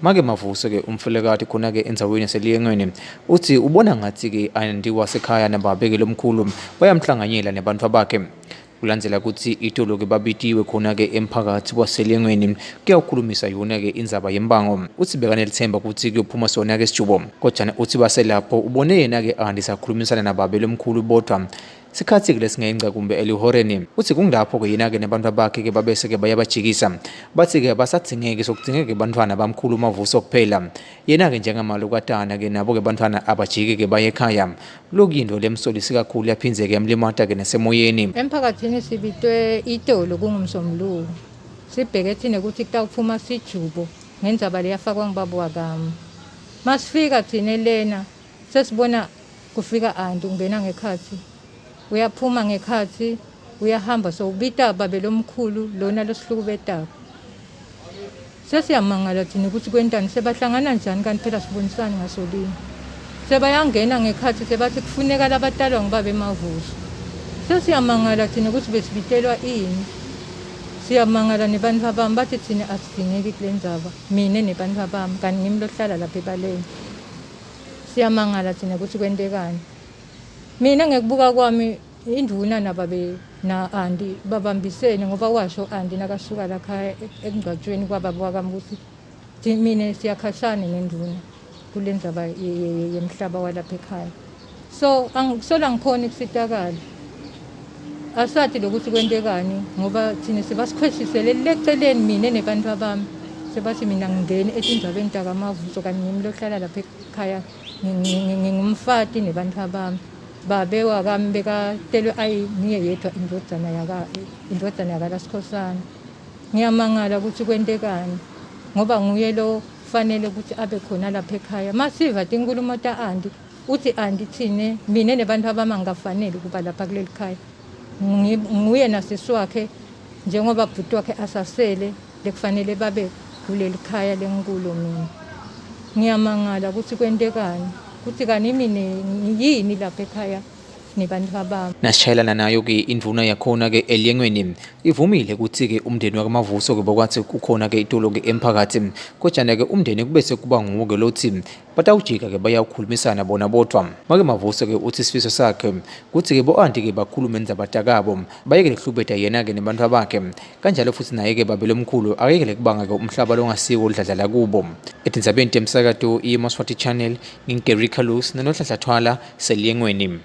Make Mavuso ke umfelokati khona ke endzaweni yaseLiyengweni uthi ubona ngathi ke anti wasekhaya nababe ke lomkhulu bayamhlanganyela nebantfu bakhe. Kulandzela kutsi itolo ke babitiwe khona ke emphakathi waseLiyengweni kuyawukhulumisa yona ke indzaba yembango. Uthi bekanelithemba kutsi kuyophuma sona ke sijubo. Kodvwa uthi baselapho ubone yena ke anti sakhulumisana nababe lomkhulu bodvwa sikhatsi-ke lesingengca kumbe elihoreni. Uthi kungilapho-ke yena-ke nebantfu bakhe-ke babese-ke bayabajikisa. Bathi-ke abasadzingeki sokudzingeke bantfwana bamkhulu Mavuso kuphela. Yena-ke njengamalukatana-ke nabo-ke bantfwana abajiki-ke baye ekhaya. Lokuyintfo lemsolisi kakhulu yaphindze-ke yamlimata-ke nasemoyeni. Emphakathini sibitwe itolo kungumsombuluko. Sibheke thina ukuthi kutawuphuma sijubo ngendzaba leyafakwa ngubaba wakami. Masifika thina lena sesibona kufika anti ungena ngekhatsi, uyaphuma ngekhatsi uyahamba sowubita babe lomkhulu lona losihlukubetako. Sesiyamangala thina ukuthi kwentani, sebahlangana njani kanti phela sibonisani ngasolinye. Sebayangena ngekhatsi sebathi kufuneka labatalwa ngibabe Mavuso. Sesiyamangala thina ukuthi besibitelwa ini. Siyamangala nebantfu bami bathi thina asidingeki kule ndzaba, mina nebantfu bami kanti ngimi lohlala lapha ebaleni. Siyamangala thina ukuthi kwentekani. Mina ngekubuka kwami indvuna nababe na anti babambisene ngoba washo anti nakasuka lakhaya ekungcwatshweni kwababa wakami ukuthi mina siyakhashana nendvuna kule ndzaba yemhlaba walapha ekhaya. So angisola ngikhona ukusitakala. Asathi lokuthi kwentekani ngoba thina sebasikhweshisele leceleni mina nebantfu bami. Sebathi mina ngingeni etindzabeni takaMavuso kanti ngimi lohlala lapha ekhaya ngingumfati nebantfu bami. Babe wakami bekatelwe ayi ngiye yedwa indvodzana yaka indvodzana yakaLaSikhosana. Ngiyamangala ukuthi kwentekani ngoba nguye lo fanele ukuthi abe khona lapha ekhaya. Masiva tinkhulumo ta anti uthi anti thine mina nebantfu bami angikafaneli ukuba lapha kuleli khaya. Nguye nasisi wakhe njengoba bhuti wakhe asasele lekufanele babe kuleli khaya lengikulo mina. Ngiyamangala ukuthi kwentekani, ukuthi kani mina ngiyini lapha ekhaya nebantfu bami. Nasishayelana nayo-ke indvuna yakhona-ke eLiyengweni ivumile kutsi-ke umndeni wakaMavuso-ke bokwathi kukhona-ke itolo-ke emphakathi. Kodvwa-ke umndeni kubese kuba nguwo-ke lothi batawujika-ke bayawukhulumisana bona bodvwa. Make Mavuso-ke uthi sifiso sakhe kutsi-ke bo-anti-ke bakhulume indzaba takabo bayekele kuhlubeta yena-ke nebantfu bakhe. Kanjalo futhi naye-ke babe lomkhulu akayekele kubanga-ke umhlaba longasiwo udladlala kubo. Etindzabeni temsakato iMaswati Channel, ngingu-Gary Carlos noNohlanhla Thwala, seLiyengweni.